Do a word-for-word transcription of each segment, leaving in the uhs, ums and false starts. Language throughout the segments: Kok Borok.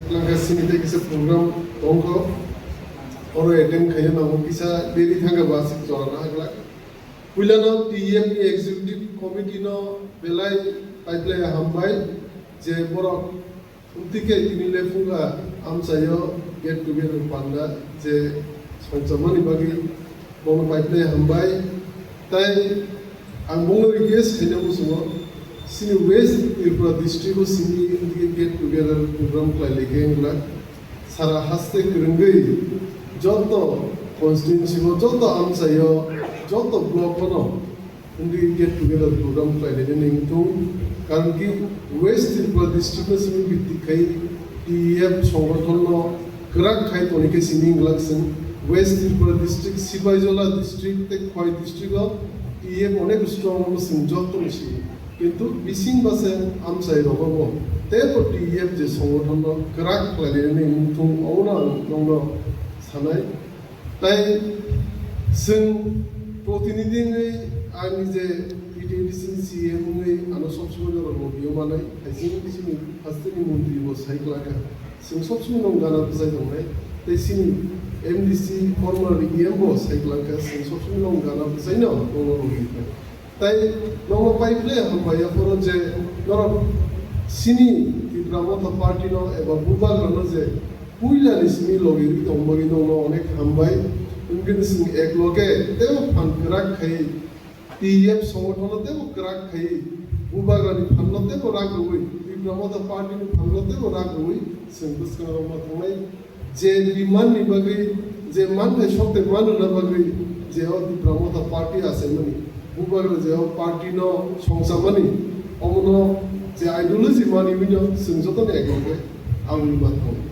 Langka sini tei kisa program tongkho. Oro attend khaina nango kisa deri thangkha ba aswk jora na haglak. Puilano T E F ni executive committee no belai paiplai hambai je borok tike tini le phunga amchaio get together panda je songchamani bagwi bono paiplai hambai. Tai ang bono request khaina muchungo, sini West Tripura district o sini get together program khlai lai khe wngla. Sara haste kwrwngwi joto constituency o, joto amchaio, joto block o no wngwi get together program khlai lai nini wngthung. Karon ki West Tripura district no simi bhitti khai T E F songothon no kwrak khai toni khe simi wngla chwng West Tripura district, Sipaijola district tei Khowai district o T E F onek strong no chwng joto ni simi. Kintu bising ba se amchai rogo bo teibo T E F je songothon no kwrak khlai lai nini wngthung, obono ang nongno sanai. Tai chwng protinidhi wngwi ani je T T A D C ni C E M wngwi ano sob somoi norok logi o manai, hai chini bisingni hasteni montri bo sai kwlakha. Chwng sob somoi nong gana bwchai tongnai. Tei chini M D C former E M bo sai kwlakha, chwng sob somoi nong gana bwchaino nongno logi kha. Tai nongno pai khle hambai ya phoro je norok chini Tipra Motha Party no eba Bubagra no je puila ni simi logi ri tong bagwi nongno onek hambai. Wngkhe chwng ek loge tebo phan kwrak khai T E F songothon no tebo kwrak khai Bubagra ni phan no tebo rak rwui Tipra Motha Party ni phan no tebo rak rwui chwng bwskango ma thangnai. Je demand ni bagwi, je manthai sokte manrwna bagwi, je o Tipra Motha Party achaimani, Bubagra je o party no songchamani, omono je ideology mani wino chwng jotono ekloge aboni mathomo.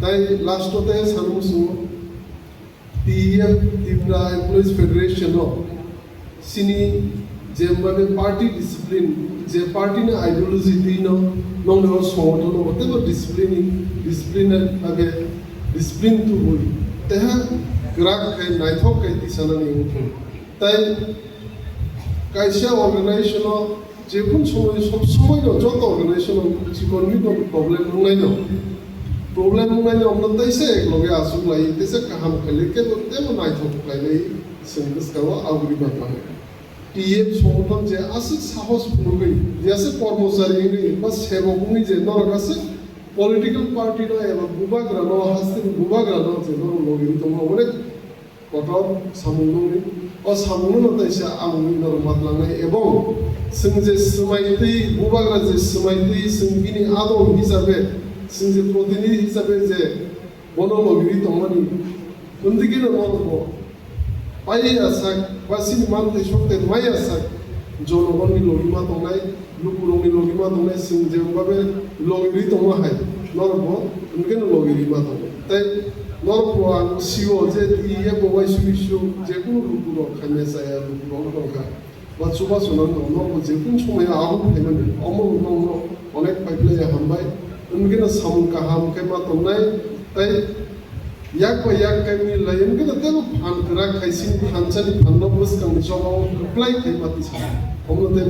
Tai last o tai sanmo chwng T E F, Tipra Employees Federation o chini je mane party discipline, je party ni ideology twi no nongni o songothon no teibo discipline, discipline age discipline tubui teha kwrak khai naithok khai tisanani wngthung. Tai kaisa organization o jekun somoi sob somoi no joto organization o chikon mikon problem wngnai no, problem wngnai no omno teisa ekloge aswk lai teisa kaham khailai teibo teibo naithok khlailai chwng bwskango aboni bagwi. T F songothon je aswk sahos phunugwi, je aswk kormochari wngwi ba sebok wngwi je norok aswk political party no eba bubagra no, hasteni bubagra no je norok logi wngwi tongo, onek kotor samung nungwi. O samung no taisa ang wngwi norok matlangnai ebong chwng je swmai twi, bubagra je swmai twi chwng bini adong hisabe, chwng je protinidhi hisabe je bono logi wngwi tongmani, hwnwi khe no norok bo Pai ya sak, ba sini manthai sokte mai ya sak, jonogonni logi ma tongnai, lukurokni logi ma tongnai, chwng jembabe logi ri tongma hai, norokbo hwnkheno logi ri ma tongnai. Tai norokbo ang sio je T F bo waisu isu, jekunu lukurok khaimya chaya lukurok tongkha, ba chubachu nang tong, norokbo jekunu somoyo ahum khaimani, omo nokno onek paiplaiya hambai, hwnkheno samung kaham khe ma tongnai, tai Yak bai yak kaimni lai wngkhe no teibo phan kwrak khai sini thansa ni phan no bwskang ni choba o kwplai khai ma tisa. Omo no tei